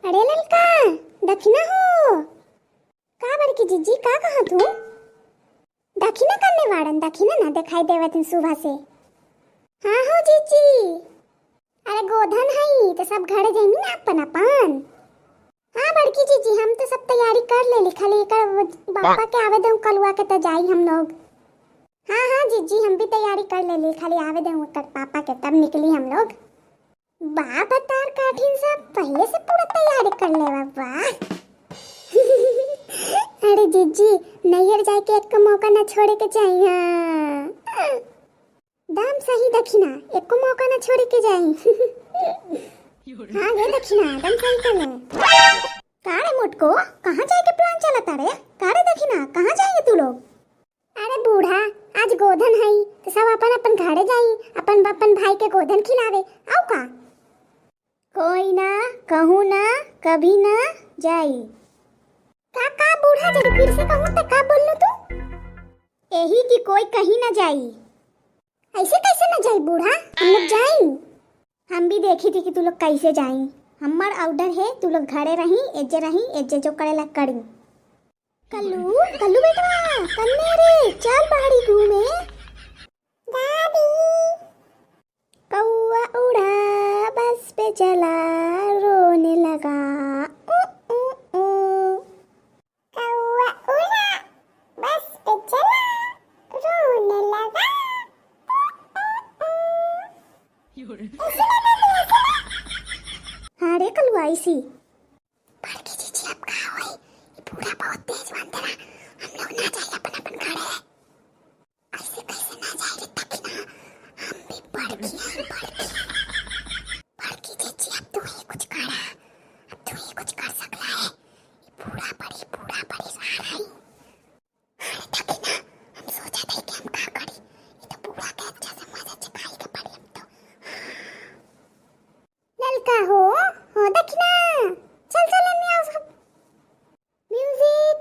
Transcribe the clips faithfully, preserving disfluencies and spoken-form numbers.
अरे ललका, दखिना हो। का बड़की जिज्जी, का कहत हू? दखिना कन्ने बाड़न, दखिना ना देखाई देवत हन सुबह से। हाँ हो जिज्जी, अरे गोधन हई, त सब घरे जाइमी ना अपन अपन। हाँ बड़की जिज्जी, हम त सब तैयारी कर लेली, खाली एकर पापा के आवे देउ कलुआ के, त जाई हम लोग। हाँ, हाँ जिज्जी, हम भी तैयारी कर लेली, खाली आवे देउ एकर पापा के, तब निकली हम लोग। बा भतार काठिन सब पहिले से पूरा तैयारी कर लेवा बा। अरे जिज्जी, नैहर जाए के एक मौका ना छोड़े के चाहिए। हाँ। दाम सही दखिना, एको मौका ना छोड़े के जाई। हाँ गे दखिना, दम सही कहले। का रे मोटको, कहाँ जाए के plan चलता रे? का रे दखिना, कहाँ जाएंगे तू लोग? अरे बूढ़ा, आज गोधन हई, त सब अपन अपन घरे जाई, अपन अपन भाई के गोधन खिलावे, आउ का? कोई ना, कहूँ ना, कभी ना जाई। का, का बूढ़ा, जब फिर से कहूँ त का बोललू तू? एही कि कोई कहीं ना जाई। ऐसे कैसे ना जाई बूढ़ा, हम लोग जाई। हम भी देखी थी कि तू लोग कैसे जाई। हमार order है, तू लोग घरे रही, एजे रही, एजे जो करेला करी। कल्लू, कल्लू बेटवा, कन्ने रे, चल बाहरी घूमे। दादी। कौआ उड़ा, बस पे चला, रोने लगा। ऊ, ऊ, ऊ। कौआ उड़ा, बस पे चला, रोने लगा। ऊ, ऊ, ऊ। ऐसे ना बोलते, ऐसे ना। हाँ रे कलुआ, ऐसी। बड़की जीजी, अब का होई? ई बूढ़ा बहुत तेज बनते ना, हम लोग ना जाए अपन अपन घरे। ऐसे कैसे ना जाए रे दखिना? हम भी बड़की हैं, बड़की। बड़की जीजी, अब तू ही कुछ करा, अब तू ही कुछ कर सकला है। ई बूढ़ा बड़ी, बूढ़ा बड़ी सार है। अरे दखिना, हम सोचा थे कि हम का करी, ई तो बूढ़ा के अच्छा से मजा चखाई के पड़ी अब तो। ललका हो, हो दखिना, चल चल एन्ने आओ सब। Music।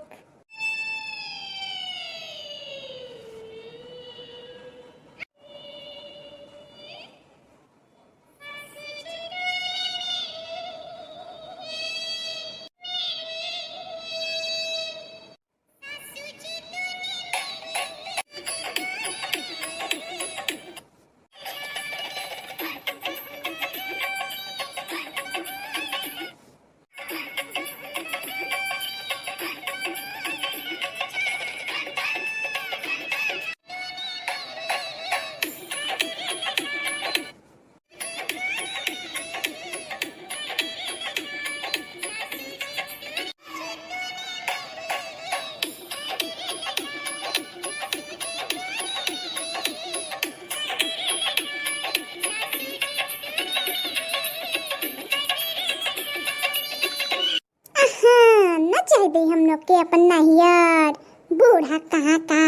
अहा, न जाए दे हम लोग के अपन नैहर। बूढ़ा कहाँ का,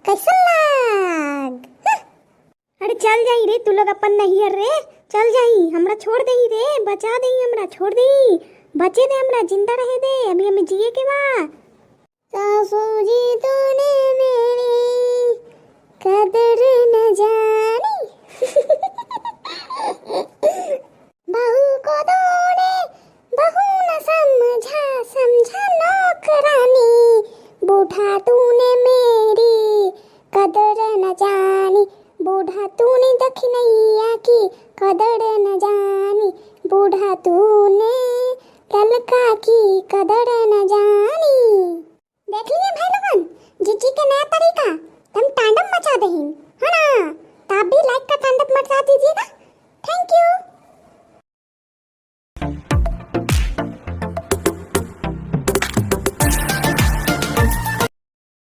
कैसन लाग? हं। अरे चल जाई रे तू लोग अपन नैहर रे, चल जाई, हमरा छोड़ देई रे, बचा देई हमरा, छोड़ देई, बचे दे हमरा, जिंदा रहे दे, अभी हमें जिए के बा। सासू जी तूने मेरी कदर न जानी। बहू को तूने बहू न समझा, समझा नौकरानी। बूढ़ा तूने मेरी कदर न जानी, बूढ़ा तूने दखिनैया की कदर न जानी, बूढ़ा तूने ललका की कदर न जानी। देख लिए भाई लोगन, जिज्जी के नया तरीका, तम तांडव मचा देहिन, है ना? तो आप भी like का तांडव मचा दीजिएगा। Thank you।